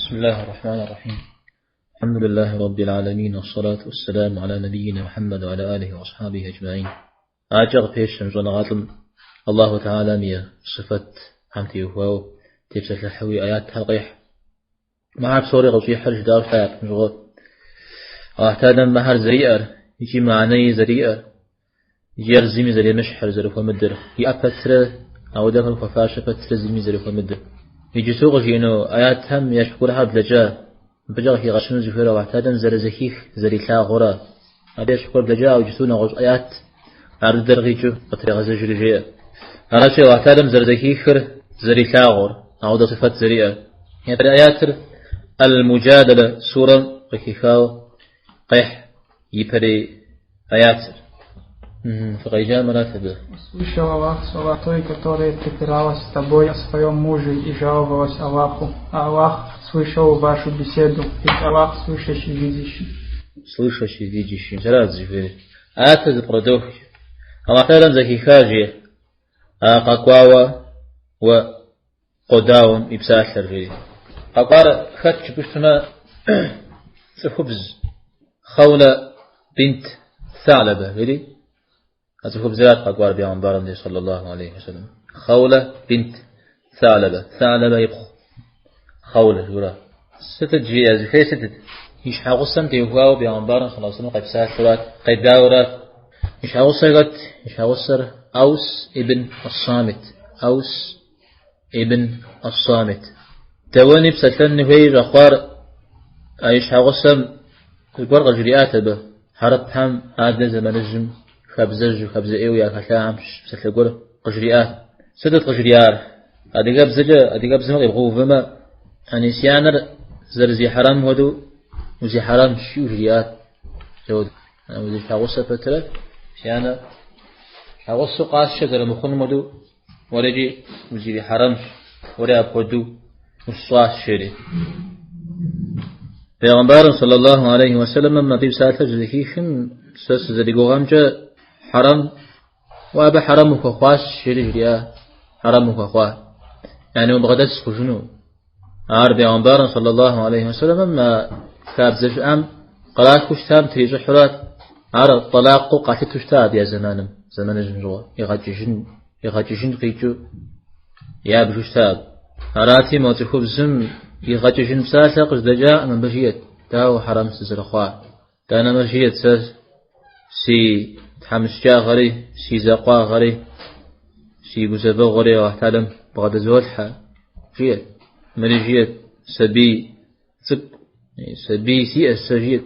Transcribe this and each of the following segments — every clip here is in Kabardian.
بسم الله الرحمن الرحيم. الحمد لله رب العالمين والصلاة والسلام على نبينا محمد وعلى آله وأصحابه أجمعين. Адэкӏэ къыпещэ щӏэныгъэлӏым Аллаху Теалэм и сыфэтхэм теухуауэ тепсэлъыхьуи аятхэр къехь. Мыхэр псори къыщӏихьыр жытӏауэ щыта япэм щыгъуэ. Аллаху Теалэм мыхэр зэриӏэр икӏи мыхьэнэи зэриӏэр, икӏи ар зыми зэремыщхьыр, зэрыхуэмыдэр, иӏэ пэтрэ ауэдэхэр хуэфащэ пэтрэ зыми зэрыхуэмыдэр. Иджысту къыжиӏэну аятхэм ещхь гуэрхэр блэкӏа, мыбыкӏэ къыхигъэщыну зыхуейр Аллаху Теалэм зэрызэхих, зэрилъагъура. Абы ещхь гуэр блэкӏа, ауэ иджысту нэгъуэщӏ аят ар дыдэр къикӏыу къытрегъэзэжри жеӏэ. Аращи, Аллаху Теалэм зэрызэхихыр, зэрилъагъур, ауэдэ сыфэт зэриӏэр. Япэрей аятыр Аль-Муджадалэ сурэм къыхихауэ къехь ипэрей аятыр. Фыкъеджам арат абы. Услышал Аллах слова той, которая препиралась с тобой о своем муже и жаловалась Аллаху. А Аллах слышал вашу беседу, ведь Аллах слышащий, видящий. Слышащий, видящий. Арат зыхуейр. Аятыр зэпкърыдох. Аллаху Теалэм зэхиха жи, а къэкӏуауэ уэ къодауэм и псалъэр жери. Къэкӏуар хэт жыпӏэу щытмэ, цӏыхубз Хъэулэ бинт Салабэ жери, а цӏыхубзырат къэкӏуар бегъымбарым дей саллаллаху алейхи вассалам. Хъэулэ бинт Салабэ, Салабэ ипхъу Хъэулэ жиӏэурэ. Сытыт жиӏэ, зыхуейр сытыт? И щхьэгъусэм теухуауэ бегъымбарым саллаллаху алейхи вассалам къепсалъэурат, къедауэрат. И щхьэгъусэр хэт? И щхьэгъусэр Аус ибн Ас-Самит. Аус ибн Ас-Самит. Дэуэни псэлъэн хуей щӏэхъуар а и щхьэгъусэм зыгуэр къыжриӏат абы. Хьэрыпхэм адэ зэманыжьым хабзэжьу, хабзэ ӏейуэ яхэлъахэм щыщ псалъэ гуэр къыжриӏат. Сытыт къыжриӏар? Адыгэбзэкӏэ, адыгэбзэм къибгъэувэмэ, яни си анэр зэрызихьэрам хуэдэу узихьэрамщ жиӏэу жриӏат. Узищхьэгъусэ пэтрэ си анэ щхьэгъусэу къасшэ зэрымыхъунум хуэдэу уэрэкӏи узирихьэрэмщ, уэри апхуэдэу усщӏащ, жери. Пейгъэмбарым саллаллаху алейхи уэсэлэмым абы и псалъэр щызэхихым, сэ сызэригугъэмкӏэ хьэрэм, уэ абы хьэрэм ухуэхъуащ, жери жриӏа, хьэрэм ухуэхъуа. Яни убгъэдэс хъужыну. Ар пейгъэмбарым саллаллаху алейхи уэсэлэмым а хабзэ щыӏам кърахыу щытам трищӏыхьурат. Ар тӏалакъыу къалъытэу щыта абы я зэманым, зэманыжьым щыгъуэ, игъэкӏыжын, игъэкӏыжын къикӏыу ябжу щыта. Арати, мо цӏыхубзым игъэкӏыжын псалъэ къыжьэдэкӏаӏым, абы жиӏэт, дауэ хьэрэм сызэрыхъуа? Итӏанэ жиӏэт сэ си тхьэмыщкӏагъэри, си закъуагъэри, си гузэвэгъуэри Аллахь Тэхьэлам бгъэдызолъхьэ, жиӏэт. Мыри жиӏэт, сабий цӏыкӏу, сабий сиӏэщ сэ, жиӏэт.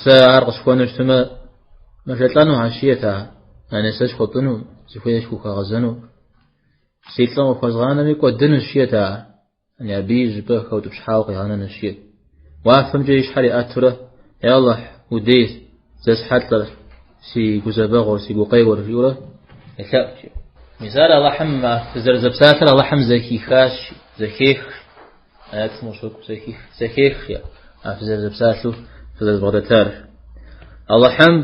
Сэ ар къысхуэнэу щытмэ, мэжэлӏэнухьэщ, жиӏэт ар. Яни сэ схуэпӏыну, зыхуей схухэгъэзэну. Си лӏым къыхуэзгъанэми кӏуэдынущ, жиӏэт ар. Яни абыи щӏыпӏэ хэутӏыпщхьауэ къигъэнэнущ, жиӏэт. Уафэмкӏэ и щхьэр иӏэтурэ, Я Алыхь, удейщ, зэсхьэлӏэр, си гузэвэгъуэр, си гукъеуэр, жиӏэурэ елъэӏут, жиӏэу. Мис ар Алыхьым фызэрызэпсалъэр Алыхьым зэхихащ, зэхех, аятым къыщокӏу, зэхих, зэхех, жиӏэ, а фызэрызэпсалъэу фызэрызбгъэдэтар. Алыхьым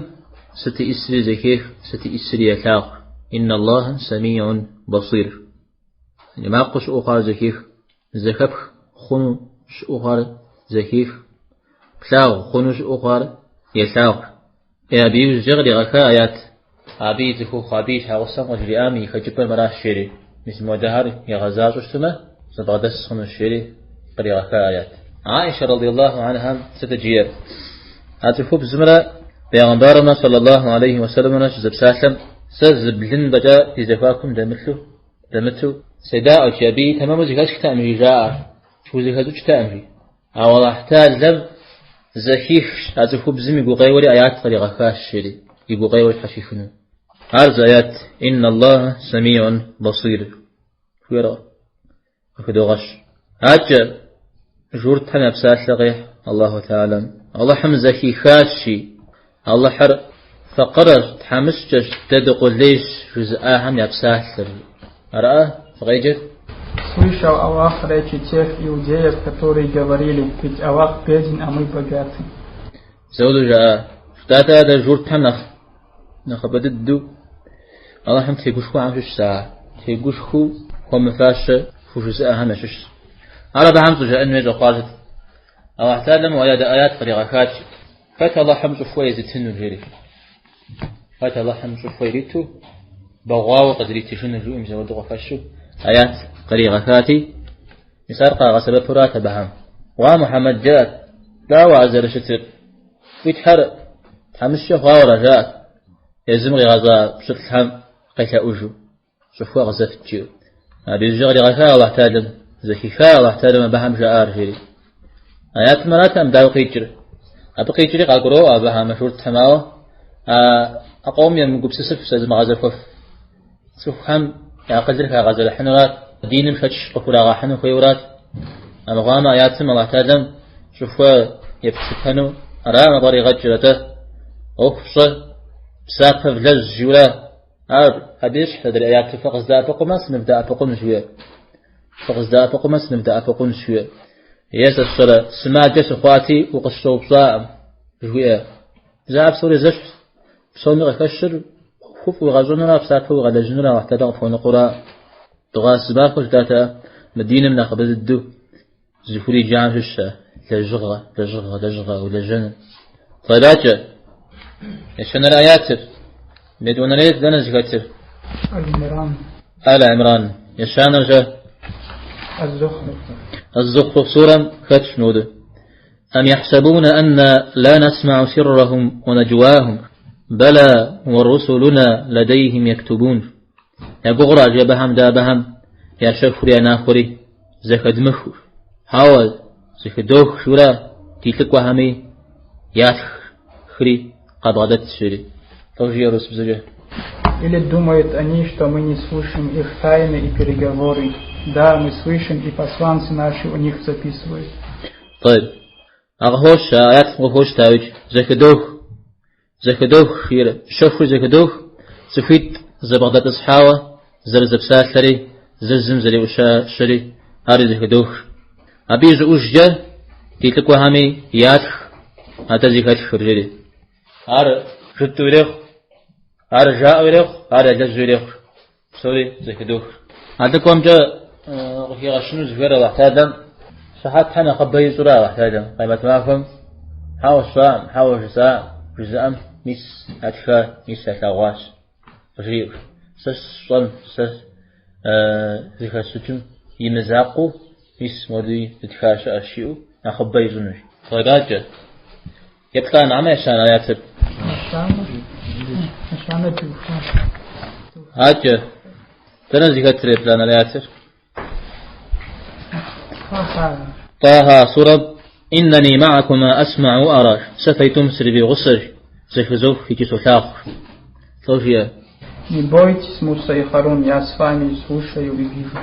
сыт иӏисри зэхех, сыт иӏисри елъагъу. Инна Аллаха самиун басир. Макъыу щыӏэу хъуар зэхех, зэхэпх хъуну щыӏэу хъуар зэхех, плъагъу хъуну щыӏэу хъуар елъагъу. Е абы иужькӏэ къригъэха аят, абы и цӏыхухъу, абы и щхьэгъусэм къыжриӏам и хэкӏыпӏэр мыращ, жери. Мис мыуэдэхэр игъэзащӏэу щытмэ, зэбгъэдэс хъунущ, жери къригъэха аят. Аиша радиаллаху анхам сытыт жиӏэр? А цӏыхубзымрэ бегъымбарымрэ саллаллаху алейхи уэсэлэмрэ щызэпсалъэм сэ зы блын фӏэкӏа ди зэхуакум дэмылъу, дэмыту седаӏуэт, жи, абыи тэмэму зэхэсхтэкъым, жи, жаӏэр, схузэхэщӏыкӏтэкъым, жи. Ауэ Аллахь Тэхьэлам зэхихщ а цӏыхубзым и гукъеуэри аят къригъэхащ, жери, и гукъеуэр щхьэщихыну. Ар зы аят, Инна Аллаха самиун басир. Жиӏэрэ къыхыдогъэщ. Адэкӏэ журтхэм я псалъэ къехь Аллаху Тэхьэлам. Алыхьым зэхихащи, Алыхьыр факъырэщ, тхьэмыщкӏэщ, дэ дыкъулейщ жызыӏахэм я псалъэр. Ара фыкъеджэт? Слышал Аллах речи тех иудеев, которые говорили, ведь Аллах беден, а мы богаты. Зэуэду жаӏа. Жытӏат адэ журтхэм нэхъ нэхъыбэ дыдэу Алыхьым тегушхуэхэм щыщщ а тегушхуэу хуэмыфащэ хужызыӏэхэм ящыщщ. Ар абыхэм щӏыжаӏэн хуей щӏэхъуар сыт? Аллахь Тэхьэлам апхуэдэ аят къригъэхат. Хэт Аллахьым щӏыхуэ езытынур, жери. Хэт Аллахьым щӏыхуэ ириту, бэгъуауэ къызритыжынур, жиӏэу мис апхуэдэу къыхэщу аят къригъэхати, мис ар къагъэсэбэпурат абыхэм. Уа Мухьэммэд жаӏэт, дауэ ар зэрыщытыр? Уи Тхьэр тхьэмыщкӏэ хъуауэра, жаӏэт, езым къигъэщӏа пщылӏхэм къелъэӏужу. Щӏыхуэ къызэфт жиӏэу. Абы иужькӏэ къригъэха Аллахь Тэхьэлам, зэхиха Аллахь Тэхьэлам абыхэм жаӏар, жери. Аятым аратэкъым дауэ къикӏыр. Абы къикӏри къагуроӏуэ абыхэм журтхэм, ауэ а къомым емыгупсысыф, зэзымыгъэзэхуэф цӏыхухэм я акъылыр хагъэзэрыхьынурат, диным шэч къыхурагъэхьыну хуейурат. Армыхъуамэ аятым Аллахь Тэхьэлам щӏыхуэ ептыпэну аракъым абы къригъэкӏыр, атӏэ ӏуэху фщӏэ, псапэ влэжь жиӏэура. Ар абы ещхьщ адрей аятыр, фыкъыздэӏэпыкъумэ, сынывдэӏэпыкъунщ, жиӏэ. Фыкъыздэӏэпыкъумэ, сынывдэӏэпыкъунщ, жиӏэ. Е сэ сщӏэрэ, сымаджэ сыхъуати, укъысщӏэупщӏакъым, жиӏэ. Зэ псори зэщхьщ. Псоми къыхэщыр ӏуэхуфӏ уигъэщӏынура, псапэ уигъэлэжьынура, Алыхь Тэхьэлар къыпхуэныкъуэра. Дыгъуасэ зымахуэ жытӏат, мы диным нэхъыбэ дыдэу зыхуриджам щыщ лэжьыгъэ, лэжьыгъэ, лэжьыгъэ улэжьэныр. Тӏэлакӏэ, ещанэрэ аятыр, етӏуанэрейр дэнэ зыхэтыр? Аль-Имран. Аль-Имран. Ещанэр щэ? Аз-Зухруф. Аз-Зухруф сурэм хэтщ мыуэду. أم يحسبون أنا لا نسمع سرهم ونجواهم بلى ورسلنا لديهم يكتبون. Я гугъэра абыхэм дэ абыхэм я щэхури я нахуэри зэхэдмыхыу. Хьэуэ, зэхыдох жиӏэурэ ди лӏыкӏуэхэми ятхри къабгъэдэтщ жери. Лӏо жиӏэ урысыбзэкӏэ. Или думают они, что мы не слушаем их тайны и переговоры. Да, мы слышим, и посланцы наши у них записывают. طيب. А къыхощ, а аятым къыхощ дауикӏ, зэхыдох. Зэхыдох, жиӏэр, щэхур зэхыдох, цӏыхуитӏ зэбгъэдэтӏысхьауэ зэрызэпсалъэри, зыр зым зэреӏущащэри, ари зэхыдох. Абы ищӏыӏужкӏэ ди лӏыкӏуэхэми ятх, атӏэ зэхэтхыр, жери. Ар жытӏэу ирехъу, ар жаӏэу ирехъу, ар ялэжьу ирехъу. Псори зэхыдох. А лӏыкӏуэмкӏэ къыхигъэщыну зыхуейр Алыхь Тэхьэлам щыхьэтхэр нэхъыбэ ищӏурэ Алыхь Тэхьэлам къемэт махуэм хьэуэ сщӏаӏым, хьэуэ жысӏаӏым, жызыӏэм мис ятха, мис ялъэгъуащ къыжриӏэу. Сэ сщӏэм, сэ зыхэсщӏыкӏым и мызакъуэу мис модуи зытха щыӏэщ жиӏэу нэхъыбэ ищӏынущ. Тӏэлакӏэ. Еплӏанэ хьэмэ ещанэ аятыр. Ещанэ теухуа. Акӏэ. Дэнэ зыхэтыр еплӏанэ аятыр? Таха сурэм إنني معكما أسمع وأرى. Сэ фэйтӏум срывигъусэщ, зэхызох икӏи солъагъу. Лӏо жиӏэ. Не бойтесь, Муса и Харун, я с вами слушаю и вижу.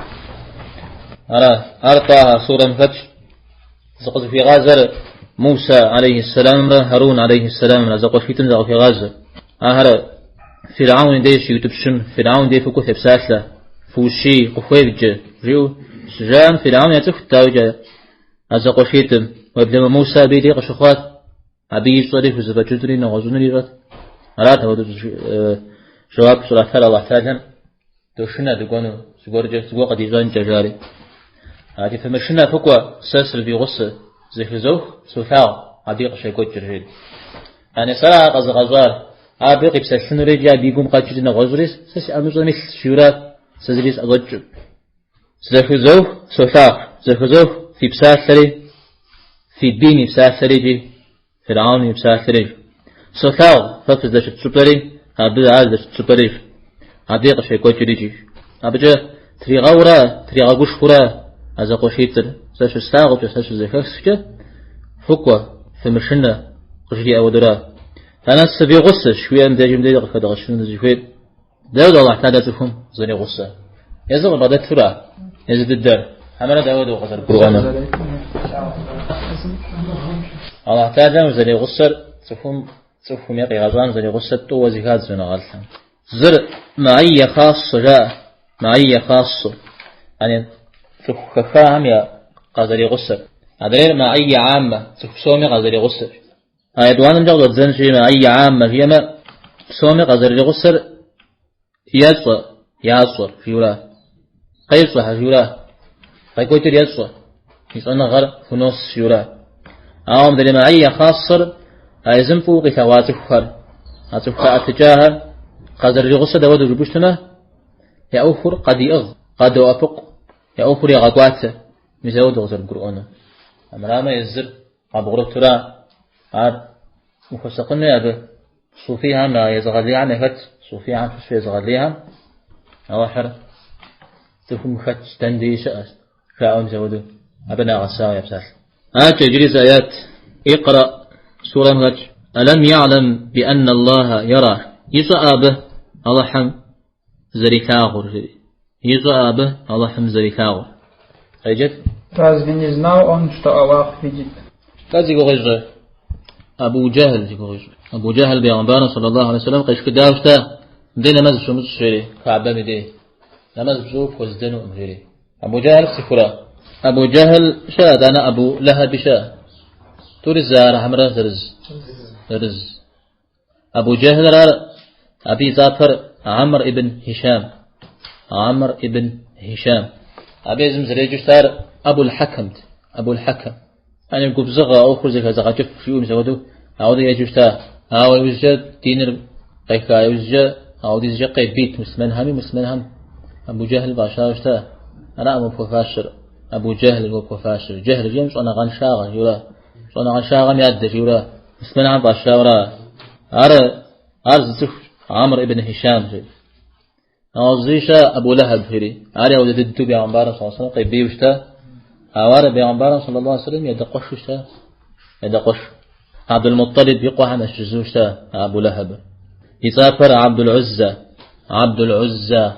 Ара, ар Таха сурэм хэтщ. Зыкъызыхуигъазэр Муса алейхьэссэламымрэ Харун алейхьэссэламымрэ зэкъуэшитӏым закъыхуегъазэ. Ахэр Фирхьэун и деж щиутӏыпщым, Фирхьэун дей фыкӏуэ фепсалъэ, фыущий, къыхуевджэ, жиӏэу щыжаӏэм, Фирхьэун яцӏыхут дауикӏ а зэкъуэшитӏым. Уеблэмэ Муса абы и дей къыщыхъуат, абы ищӏэри хузэфӏэкӏынури нэгъуэщӏынури ищӏэт. Арат апхуэдэу жэуап щӏратар Алыхь Тэхьэлам. Дошынэ дыкӏуэну, зыгуэркӏэ зыгуэр къыдищӏэнкӏэ, жари. Ади фымышынэ фыкӏуэ, сэ срывигъусэ, зэхызох, солъагъу, абы къыщекӏуэкӏыр, жери. Яни сэра ар къэзыгъэщӏар, абы къипсэлъынури икӏи абы и гум къэкӏри нэгъуэщӏри сэ си ӏэмыщӏэм илъщ, жиӏэурэ сэ зыри сӏэщӏэкӏым. Зэхызох, солъагъу, зэхызох фи псалъэри, фи бийм и псалъэри икӏи Фирхьэуным и псалъэри. Солъагъу фэ фыздэщыт щӏыпӏэри, абы ар здэщыт щӏыпӏэри, абы къыщекӏуэкӏыр икӏи. Абыкӏэ тригъэурэ, тригъэгушхурэ а зэкъуэшитӏыр сэ щыслъагъукӏэ, сэ щызэхэсхкӏэ, фыкӏуэ, фымышынэ, къыжриӏэ хуэдэурэ. Итӏанэ сывигъусэщ, жиӏэм дежым деж къыхэдгъэщыну дызыхуейр. Дауэ Алыхь Тэхьэла цӏыхум зэригъусэ? Езыр къыбгъэдэтура? Езы дыдэр? Хьэмэрэ дауэ къызэрыбгурыӏуэнур? Алыхь Тэхьэлам зэригъусэр цӏыхум цӏыхум е къигъэщӏам зэригъусэр тӏууэ зэхадз щӏэныгъэлӏхэм. Зыр маийэ хасса жаӏэ, маийэ хасса, яни цӏыху хэхахэм я къазэригъусэр. Адрейр маийэ аммэ, цӏыху псоми къазэригъусэр. А етӏуанэмкӏэ къыщӏэддзэнщи, маийэ аммэ жиӏэмэ, псоми къазэрыригъусэр ещӏэ, ящӏэр, жиӏэурэ. Къещӏэхэр, жиӏэурэ. Къекӏуэкӏыр ещӏэ, и щӏэныгъэр хунос, жиӏэурэ. Ауэ мыдрей маия хъассэр а езым фӏыуэ къилъэгъуа цӏыхухэр, а цӏыху хэӏэтыкӏахэр къазэрыригъусэр дауэдэу жыпӏэу щытмэ, я ӏуэхур къадиӏыгъ, къадоӏэпыкъу, я ӏуэхур егъэкӏуатэ. Мис ауэдэу къызэрыбгурыӏуэну. Амырамэ езыр къабгъурытура ар ухуэсакъын хуей абы. Суфийхэм я езыгъэлейхэм яхэт, суфийхэм щыщу езыгъэлейхэм Алыхьыр цӏыхум хэтщ, дэн дей щыӏэщ, жаӏэу мис ауэдэу абы нагъэсауэ я псалъэ. Адэкӏэ иджыри зы аят Икъра сурэм хэтщ. Алам ялам би анна Аллаха яра. Ищӏэ абы Алыхьым зэрилъагъур, жери. Ищӏэ абы Алыхьым зэрилъагъур. Къеджэт. Разве не знал он, что Аллах видит? Хэт зи гугъу ищӏыр? Абу Джахл зи гугъу ищӏыр. Абу Джахл бегъымбарым саллаллаху алейхи вассалам къешхыдауэ щыта, мыдей нэмэз щумыщӏ, жери, Каабэм и дей. Нэмэз пщӏыу пхуэздэнукъым, жери. Абу Джахл пцӏыхурэ? Абу Джахл щыӏэ, итӏанэ Абу Лэхьэби щыӏэ. Тӏури зы ара хьэмэрэ зырыз? Зырыз. Абу Джахлыр ар абы и цӏапэр Амр ибн Хишам. Амр ибн Хишам. Абы езым зэреджэу щытар Абул Хьэкэмт. Абул Хьэкэм. Яни губзыгъэ ӏуэхур зэхэзыгъэкӏыф жиӏэу мис апхуэдэу ауэдэу еджэу щыта. Ауэ иужькӏэ диныр къеха иужькӏэ ауэдизкӏэ къебийт муслъымэнхэми муслъымэнхэм Абу Джахл фӏащауэ щыта. Араӏым уэ пхуэфащэр. Абу Джахл уэ пхуэфащэр. Джахл жиӏэм щӏэныгъэншагъэ жиӏэурэ. Щӏэныгъэншагъэм ядэ жиӏэурэ. Муслъымэнхэм фӏащауэра. Ар ар зы цӏыхущ, Амр ибн Хишам жери. Нэгъуэщӏ зыри щыӏэ Абу Лэхьэб жери. Ари ауэдэ дыдэу бегъымбарым саллаллаху алейхи вассалам къебийуэ щыта. Ауэ ар бегъымбарым саллаллаху алейхи вассалам и адэкъуэшу щыта. И адэкъуэш. Абдул Мутталиб и къуэхэм ящыщ зыуэ щыта Абу Лэхьэб. И цӏапэр Абдул Узза. Абдул Узза.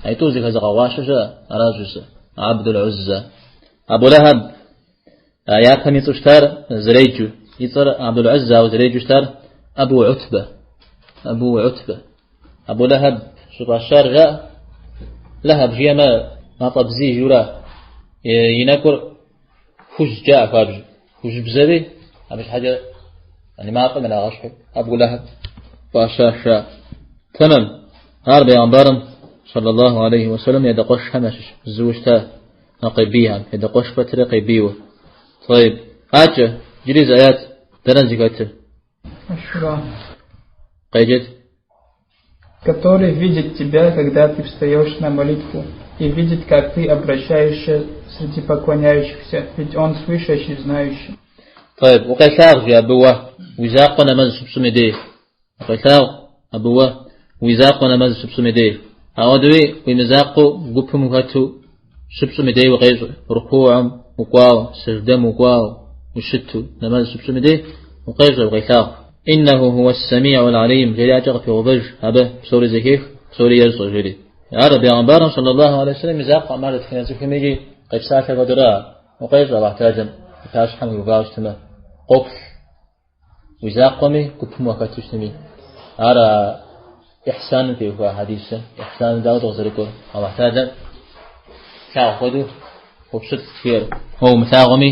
Айтӏу зэхэзыгъэгъуащэ щыӏэ, аращ жысӏэр. Абдул Узза. Абу Лэхьэб япэм и цӏэу щытар зэреджэу, и цӏэр Абдул Узза, ауэ зэреджэу щытар Абу Утбэ. Абу Утбэ. Абу Лэхьэб щӏыфӏащар жаӏэ. Лэхьэб жиӏэмэ, мафӏэ бзий жиӏэурэ и нэкӏур хужь жаӏэ хуабжьу. Хужьыбзэри абы щхьэкӏэ яни мафӏэм ирагъэщхьу Абу Лэхьэб фӏаща жаӏэ. Тэмэм. Ар бегъымбарым саллаллаху алейхи вассалам и адэкъуэшхэм ящыщ зыуэ щыта. А къебийхэм, и адэкъуэш пэтрэ къебийуэ. Тӏэйб. Адэкӏэ, иджыри зы аят, дэнэ зыхэтыр? Аш-Шура. Къеджэт. Который видит тебя, когда ты встаешь на молитву, и видит, как ты обращаешься среди поклоняющихся, ведь он слышащий, знающий. Тӏэйб. Укъелъагъу, жи абы уэ, уи закъуэ нэмэз щыпщӏым и дей. Укъелъагъу абы уэ, уи закъуэ нэмэз щыпщӏым и дей. Ауэдэуи уимызакъуэу гупым ухэту щыпщӏым и дей укъещӏэ. Рукуум укӏуауэ, сэждэм укӏуауэ, ущыту нэмэз щыпщӏым и дей укъещӏэ, укъелъагъу. Иннаху хуа ссамиу алим, жери адэкӏэ къыпегъэувэж, абы псори зэхех, псори ещӏэ, жери. Ар бегъымбарым саллаллаху алейхи вассалам и закъуэкъым, ар дэтхэнэ цӏыхуми икӏи къепсалъэ хуэдэра. Укъещӏэ Аллахь Тэхьэлам и пащхьэм уиувауэ щытмэ, къоплъ. Уи закъуэми гупым уахэту щытми. Ар а ихьсаным теухуа хьэдисыр. Ихьсаным дауэ дыкъызэрыкӏуэр? Аллахь Тэхьэлам плъагъу хуэдэу хуэпщылӏ жиӏэр. Уэ умылъагъуми,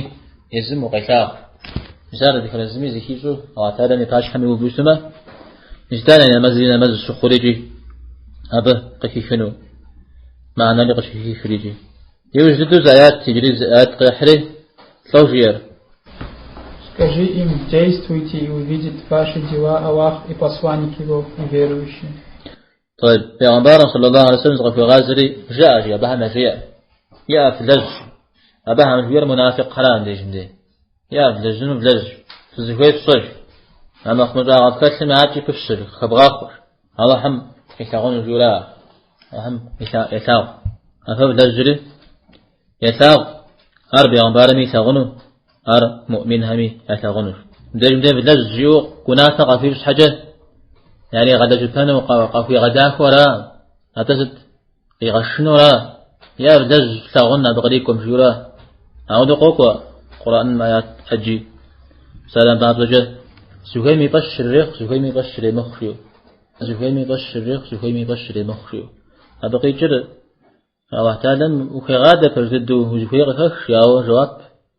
езым укъелъагъу. Мис ар дэтхэнэ зыми зыхищӏэу Аллахь Тэхьэлам и пащхьэм иувэу щытмэ, мис итӏанэ нэмэзри нэмэз щыхъур икӏи абы къыхихыну мыхьэнэри къыщыхихыр икӏи. Иужь дыдэу зы аят, иджыри зы аят къехьри, лӏо жиӏэр. Скажи им, действуйте, и увидит ваши дела Аллах и посланник его, и верующие. Тӏэйб, Пейгъэмбарым саллаллаху алейхи вассалам зыкъыхуигъазэри, жыӏэ, жи, абыхэм яжеӏэ. Иӏэ, флэжь. Абыхэм жиӏэр мунафикъхьэра мыбдежым дей. Иӏэ, влэжьыну влэжь. Фызыхуей фщӏэж. А мыхъумыщӏагъэ фхэлъым адэкӏи пыфщэ, хэвгъахъуэ. Аллахьым къилъагъуну жиӏэура? Аллахьым елъагъу. А фэ влэжьри елъагъу. Ар бегъымбарми илъагъуну, ар муӏминхэми ялъагъунущ. Мыбдежым дей влэжь жиӏэу унафэ къахуищӏ щхьэкӏэ, яригъэлэжьыпэну къахуигъэдахэу ара? Атӏэ сыт къигъэшыну ара? Е влэжь флъагъун абы кърикӏуэм жиӏэура? Ауэдэу къокӏуэ Къурӏэным аят ӏэджи. Псалъэм папщӏэкӏэ, зыхуейм и фӏэщ ирырехъу, зыхуейм и фӏэщ иремыхъу жиӏэу. Зыхуейм и фӏэщ ирырехъу, зыхуейм и фӏэщ иремыхъу жиӏэу. Абы къикӏыр Аллахь Тэхьэлам ухуегъадэ пэж дыдэу узыхуей къыхэх, ауэ жэуап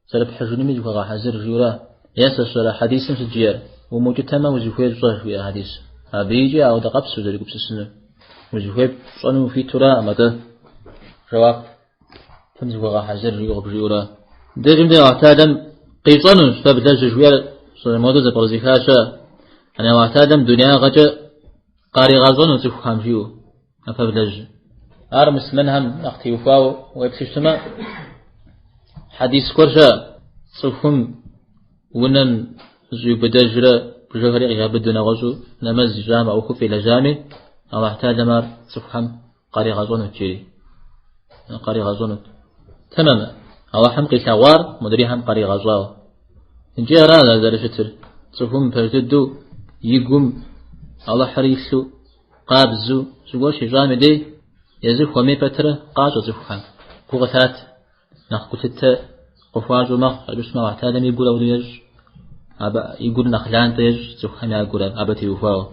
зэрыпхьыжынуми зыхуэгъэхьэзыр жиӏэура. Е сэ сщӏэрэ хьэдисым сыт жиӏэр? Умыукӏытэмэ узыхуейр щӏэ, жиӏэ хьэдис. Абы икӏи ауэдэ къабзэу узэрегупсысынур. Узыхуейр пщӏэну ухуитураӏым, атӏэ жэуап пхьыным зыхуэгъэхьэзыр жиӏэу къыбжиӏэура. Мыбдежым дей Аллахь Тэхьэлам. Къищӏэнущ фэ влэжьыр жиӏэр щӏэмыуэду зэпкърызыха щыӏэ. Яни Аллахь Тэхьэлам дунягъэкӏэ къаригъэщӏэну цӏыхухэм жиӏэу а фэ влэжьыр. Ар муслъымэнхэм нэхъ теухуауэ уеплъу щытмэ, хьэдис гуэр щыӏэ. Цӏыхум унэм зыщӏиубыдэжрэ бжэхэри къигъэбыдэу нэгъуэщӏу нэмэз ищӏамэ, ӏуэхуфӏ илэжьами, Аллахь Тэхьэлам ар цӏыхухэм къаригъэщӏэнут жери. Къаригъэщӏэнут. Тэмэм. Аллахьым къилъэгъуар модрейхэм къаригъэщӏауэ. Икӏи ара зэрыщытыр. Цӏыхум пэж дыдэу и гум Аллахьыр илъу, къабзэу зыгуэр щищӏам и дей, езыр хуэмей пэтрэ къащӏэ цӏыхухэм. Гу къылъат. Нэхъ гулъытэ къыхуащӏу мэхъу. Абы щытмэ Аллахь Тэхьэлам и гур ауэдэу ещӏ. Абы и гур нэхъ лантӏэ ещӏ цӏыхухэм я гур абы теухуауэ.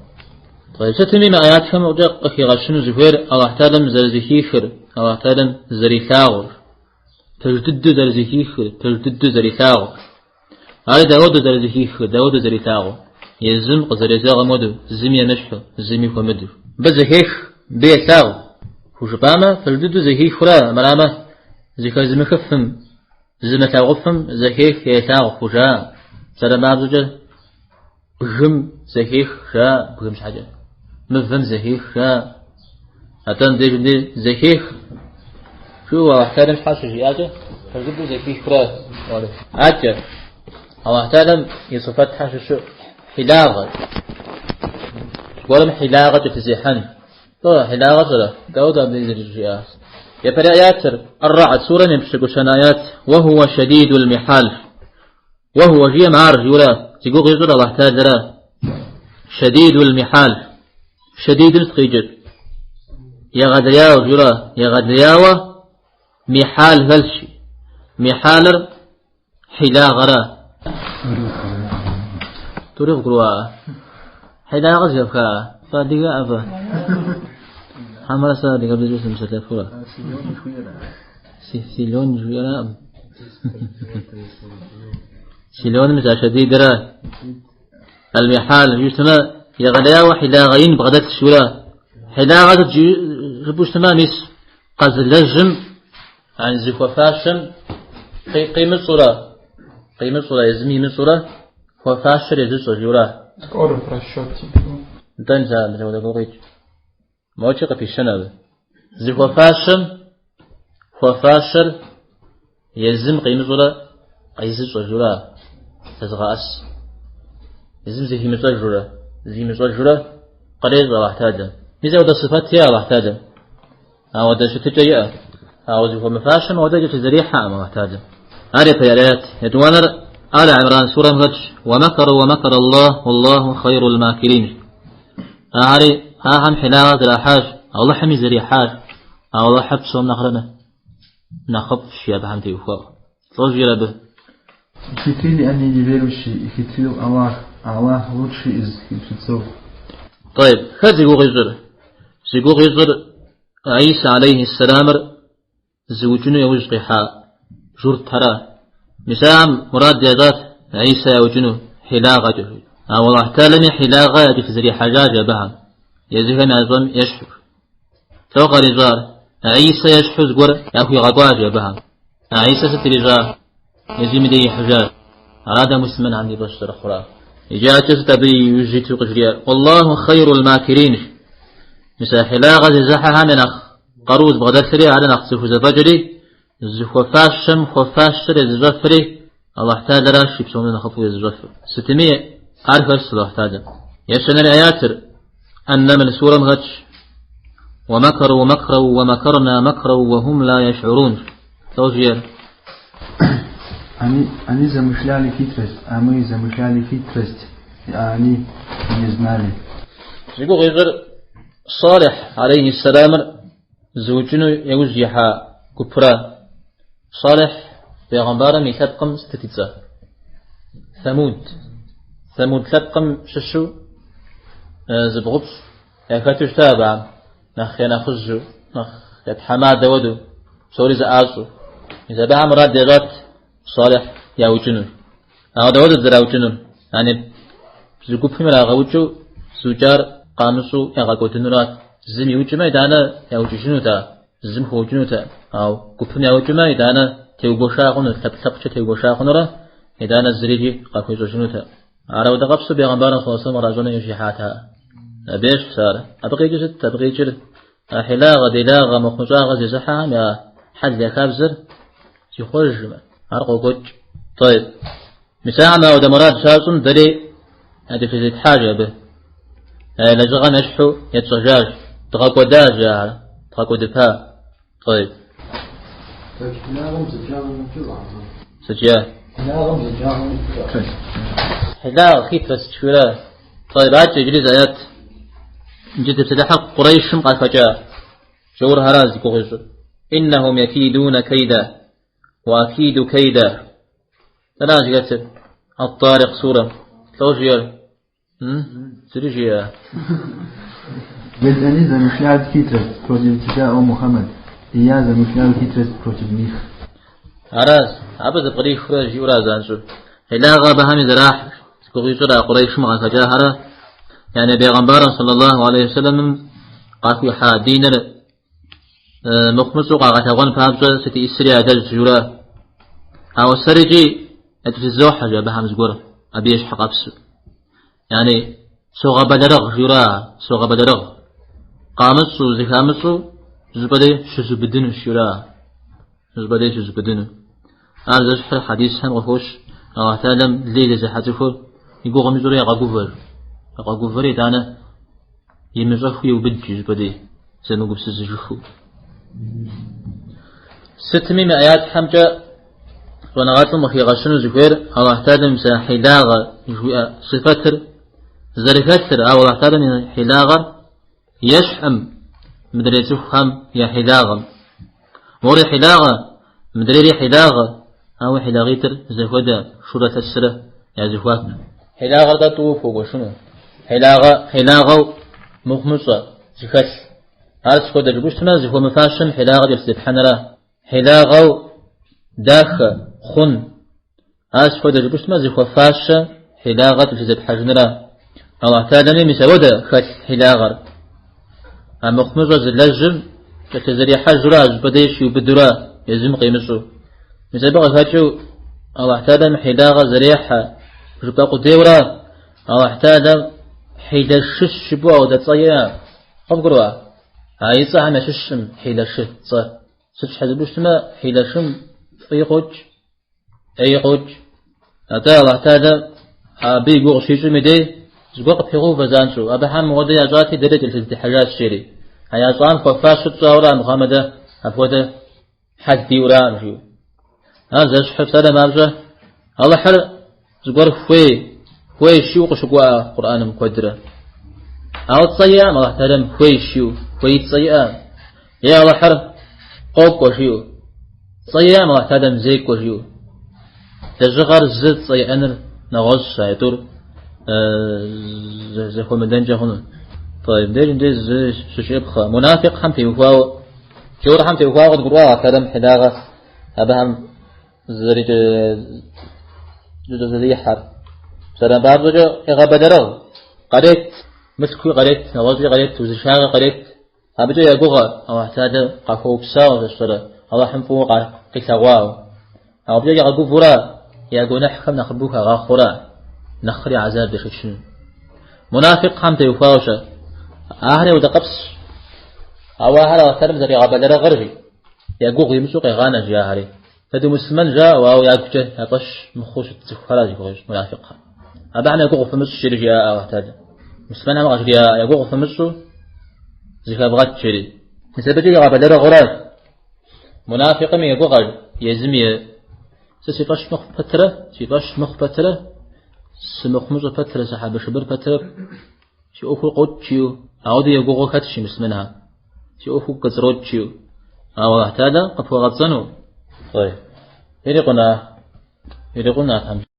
Сытми мы аятхэм къыкӏэ къыхигъэщыну зыхуейр Аллахь Тэхьэлам зэрызэхихыр, Аллахь Тэхьэлам зэрилъагъур, пэж дыдэу зэрызэхихыр, пэж дыдэу зэрилъагъур. Ари дауэдэу зэрызэхихыр, дауэдэу зэрилъагъур? Езым къызэрезэгъым хуэдэу, зыми емыщхьу, зыми хуэмыдэу. Мыбы зэхех, мыбы елъагъу. Хужыпӏамэ, пэж дыдэу зэхихурэ, армырамэ, зэхэзымыхыфым, зымылъагъуфым зэхех, елъагъу хужаӏэ. Псалъэм папщӏэкӏэ, бгым зэхех жаӏэ бгым щхьэкӏэ. Мывэм зэхех жаӏэ. Атӏэ мыбдеж мыбдеж зэхех. Жиӏэу Аллахь Тэхьэлам щхьэ щыжиӏакӏэ, пэж дыдэу зэхихрэ. Адэкӏэ, Аллахь Тэхьэлам и сыфэтхэм щыщу хьилагъэ. Зыгуэрым хьилагъэ кӏэлъызехьэн. Тӏэ, хьилагъэ пщӏэрэ? Дауэ абы зэрыжиӏар? Япэрей аятыр, Ар-Ра'д сурэм и пщыкӏущанэ аят, وهو شديد المحال. وهو жиӏэм ар жиӏэурэ, зи гугъу ищӏыр Аллахь Тэхьэлара. شديد المحال. Шэдидым сыт къикӏыр? Егъэлеяуэ жиӏэурэ, егъэлеяуэ михьал хэлъщ. Михьалыр хьилагъэра. Тури къыгурыӏуа? Хьилагъэ зэхэфха? Фыадыгэ абы? Хьэмэрэ сэ адыгэбзэкӏэ сымыпсэлъэфурэ? Силон жиӏэракъым. Силоным за шэдидра. Аль-Михал жиӏэу егъэлеяуэ хьилагъэ ин бгъэдэлъщ жиӏэурэ. Хьилагъэ сыт жыпӏэу щытмэ, мис къэзылэжьым, ан зыхуэфащэм къимыщӏурэ, къимыщӏурэ, езым имыщӏурэ, хуэфащэр езыщӏэ жиӏэурэ. Скоро в расчет тебе. Нтӏэ, мис а мис апхуэдэ гуэр къикӏ. Мокӏи къыпищэн абы. Зыхуэфащэм, хуэфащэр езым къимыщӏурэ къезыщӏэ жиӏэурэ лъэзыгъэӏэс. Езым зыхимыщӏэжурэ, зимыщӏэжурэ кърещӏэ Аллахь Тэхьэлам. Мис ауэдэ сыфэт иӏэ Аллахь Тэхьэлам. Ауэдэ щытыкӏэ иӏэ. Ауэ зыхуэмыфащэм ауэдэ кӏэлъызэрихьэкъым Аллахь Тэхьэлам. Ар япэрей аят. Етӏуанэр Аль Имран сурэм хэтщ. ومكروا ومكر الله والله خير الماكرين. Ахэри ахэм хьилагъэ зэрахьащ, Алыхьми зэрихьащ, ауэ Алыхьыр псом нэхърэ нэхъыфӏщ абыхэм теухуауэ. Лӏо жиӏэр абы. Хитрили они неверующие, и хитрил Аллах, а Аллах лучший из хитрецов. طيب, хэт зи гугъу ищӏыр? Зи гугъу ищӏыр Иса алейхи сэлямыр зыукӏыну яужь къихьа журтхьэра. Мис ахэм мурад ящӏат Иса яукӏыну хьилагъэкӏэ. Ауэ Аллахь Тэхьэлами хьилагъэ якӏэлъызэрихьэжащ абыхэм, езыхэм ящӏэм ещхьу. Лӏо къарищӏар? Иса ещхьу зыгуэр яхуигъэкӏуащ абыхэм. Иса сыт ирищӏа? Езым и дей ихьыжащ. Ара дэ муслъымэнхэм ди фӏэщ зэрыхъура? Иджы адэкӏэ сыт абы иужь иту къыжриӏэр? والله خير الماكرين. Мис а хьилагъэ зезыхьэхэм я нэхъ къару зыбгъэдэлъри, ар нэхъ зыхузэфӏэкӏри, зыхуэфащэм хуэфащэр езыщӏэфри, Аллахь Тэхьэларащ и псом нэхъыфӏу езыщӏэфыр. Сытми ар хэлъщ Аллахь Тэхьэлэм. Ещанэрей аятыр Ан-Намл сурэм хэтщ. ومكروا مكرا ومكرنا مكرا وهم لا يشعرون. Лӏо жиӏэр. Они замышляли хитрость, а мы замышляли хитрость, а они не знали. Зи гугъу ищӏыр Салихь алейхи сэламыр зыукӏыну яужь ихьа гупра. Салихь бегъымбарым и лъэпкъым сытыт и цӏэ? Самуд. Самуд лъэпкъым щыщу зыбгъупщӏ яхэту щыта абыхэм, нэхъ я нэхъыжьу, нэхъ я тхьэмадэ хуэдэу, псори зэӏащӏэу. Мис абыхэм мурад ящӏат Салихь яукӏыну. Ауэ дауэдэт зэраукӏынур? Яни зы гупым ирагъэукӏыу зыукӏар къамыщӏэу ягъэкӏуэдынурат. Зым иукӏмэ, итӏанэ яукӏыжынут ар, зым хуэукӏынут ар. Ауэ гупым яукӏмэ, итӏанэ теугуэша хъунут, лъэпкъ-лъэпкъкӏэ теугуэша хъунурэ Итӏанэ зырикӏи къахуещӏэжынутэкъым. Ар ауэдэ къэпсу бегъымбарым саллаллаху алейхи вассалам къращӏэну иужь ихьат ар. Абы ещхьщ ар. Абы къикӏыр сыт? Абы къикӏыр а хьилагъэ, делагъэ, мыхъумыщӏагъэ зезыхьэхэм я хьэл, я хабзэр зихъуэжмэ, ар къокӏуэкӏ. Тӏэйб. Мис ахэм ауэдэ мурад щащӏым дэри ядыфызетхьащ абы. Я лэжьыгъэм ещхьу етщӏэжащ, дгъэкӏуэдащ ахэр, дгъэкӏуэдыпа. Тӏэйб. Хьилагъэм бзаджагъэм икӏыу Сыт-жа? Хьилагъэм бзаджагъэм икӏыу. Хьилагъэ, хитрость жыхуиӏэра. Тӏэйб, адэкӏэ иджыри зы аят. Иджы тепсэлъыхьыр Къурейшым къахэкӏа джаурхэращ зи гугъу ищӏыр. Иннахум якидуна кайда, ва акиду кайда. Дэнэ жиӏэтыр? Ат-Тарикъ сурэм. Лӏо жиӏэр? Зыри жиӏа? Ведь они замышляют хитрость против тебя, о Мухаммад, и я замышляю хитрость против них. Аращ, абы зэпкърихыурэ жиӏэура занщӏэу. Хьилагъэ абыхэми зэрахь, зи гугъу ищӏыр а Къурейшым къахэкӏахэрэ, яни бегъымбарым саллаллаху алейхи вассаламым къахуихьа диныр мыхъумыщӏэу къагъэлъэгъуэн папщӏэ сыт иӏисри ялэжь жиӏэурэ. Ауэ сэрикӏи ятӏылъызохьэ жи абыхэм зыгуэр, абы ещхьэ къэпсу. Яни согъэбэлэрыгъ жиӏэура, согъэбэлэрыгъ. Къамыщӏу, зыхамыщӏу зыщӏыпӏэ дей щызубыдынущ жиӏэура. Зыщӏыпӏэ дей щызубыдыну. Ар зэщхьыр хьэдисхэм къыхощ, Аллахь Тэхьэлам лей зезыхьэ цӏыхур и гугъэм ищӏурэ егъэгувэр. Егъэгувэри итӏанэ имыщӏэху еубыд зыщӏыпӏэ дей, зэмыгупсысыжыхыу. Сытми мы аятхэмкӏэ щӏэныгъэлӏым къыхигъэщыну зыхуейр Аллахь Тэхьэлам мис а хьилагъэ жыхуиӏэ сыфэтыр зэрыхэлъыр, ауэ Аллахь Тэхьэлам и хьилагъэр ещхьым мыдрей цӏыхухэм я хьилагъэм. Мори хьилагъэ, мыдрейри хьилагъэ, ауэ хьилагъитӏыр зэхуэдэ шурэ лъэсрэ я зэхуаку. Хьилагъэр тӏэ тӏууэ пхуэгуэшыну. Хьилагъэ, хьилагъэу мыхъумыщӏэ зыхэлъ. Ар сыт хуэдэ жыпӏэу щытмэ, зыхуэмыфащэм хьилагъэ кӏэлъызепхьэнра. Хьилагъэу дахэ, хъун. Ар сыт хуэдэ жыпӏэу щытмэ, зыхуэфащэ хьилагъэ кӏэлъызепхьэжынра. Аллахь Тэхьэлами мис ауэдэ хэлъ хьилагъэр. А мыхъумыщӏэ зылэжьым кӏэлъызэрихьэжурэ, зыщӏыпӏэ деж щиубыдурэ, езым къимыщӏу. Мис абы къыхэкӏыу Аллахь Тэхьэлам хьилагъэ зэрехьэ жыпӏэ къудейуэрэ Аллахь Тэхьэлам хьилэшыщ жыпӏэу ауэдэ цӏэ иӏэ. Къыбгурыӏуа? А и цӏэхэм ящыщым хьилэшы цӏэ. Сыт щхьэ жыпӏэу щытмэ, хьилэшым фӏыи къокӏ, ӏеи къокӏ. Атӏэ Аллахь Тэхьэлам абы и гугъу щищӏым и дей зыгуэр къыпегъэувэ занщӏэу. Абыхэм мыуэдэ ящӏати, дэри кӏэлъыздихьэжащ, жери. А ящӏам хуэфащэу тщӏауэра мыхъуамэ дэ апхуэдэ хьэл диӏэураӏым, жиӏэу. Ар зэщхьыр псалъэм папщӏэ Алыхьыр зыгуэр хуей, хуейщ жиӏэу къыщыкӏуа Къурӏэным куэдрэ. Ауэ цӏэ иӏэкъым Алыхь Тэхьэлам хуейщ жиӏэу, хуей цӏэ иӏэкъым. Е Алыхьыр къокӏуэ жиӏэу, цӏэ иӏэкъым Алыхь Тэхьэлам зекӏуэ жиӏэу. Лэжьыгъэр зы цӏэ иӏэныр нэгъуэщӏщ, а тӏур зэхуэмыдэнкӏэ хъуну. Тӏэйб, мыбдежым деж зы щыжыӏэпхъэ. Мунафикъхэм теухуауэ, джаурхэм теухуауэ къыдгурыӏуа Алыхь Тэхьэлам хьилагъэ абыхэм зэрихьэр. Псалъэм папщӏэкӏэ егъэбэлэрыгъ, къарет, мылъкуи къарет, нэгъуэщӏи къарет, узыншагъи къарет. Абыкӏэ я гугъэ Алыхь Тэхьэлэ къахуэупсауэ зэщӏэрэ, Алыхьым фӏыуэ къилъэгъуауэ. Ауэ абыкӏэ ягъэгувурэ, я гуэныхьхэм нэхъыбэу хагъахъуэрэ, нэхъри гӏэзаб яшэчыну. Мунафикъхэм теухуауэ-щэ, ахэр ауэдэ къэпсщ. Ауэ ахэр Алыхь Тэхьэлэм зэригъэбэлэрыгъыр жи, я гугъу имыщӏу къегъанэ жи ахэри. Дэ дымуслъымэн жаӏэу, ауэ ягукӏэ я фӏэщ мыхъуу щыт цӏыхухэращ зи гугъу ищӏ мунафикъхэр. Абыхэм я гугъу фымыщӏ жери жиӏа Алыхь Тэхьэлэм. Муслъымэнхэм къажриӏа я гугъу фымыщӏу зыхэвгъэт жери. Мис абыкӏэ игъэбэлэрыгъурэ мунафикъым и гугъэр езым и сэ си фӏэщ мыхъу пэтрэ, си фӏэщ мыхъу пэтрэ, сымыхъумыщӏэ пэтрэ, сыхьэбыршыбыр пэтрэ, си ӏуэхур къокӏ жиӏэу, ауэдэ я гугъэу хэтщ муслъымэнхэр. Си ӏуэхур кӏэцӏрокӏ жиӏэу. Ауэ Алыхь Тэхьэлэ къыпхуэгъэпцӏэну. Ирикъуна? Ирикъуна, Тхьэм.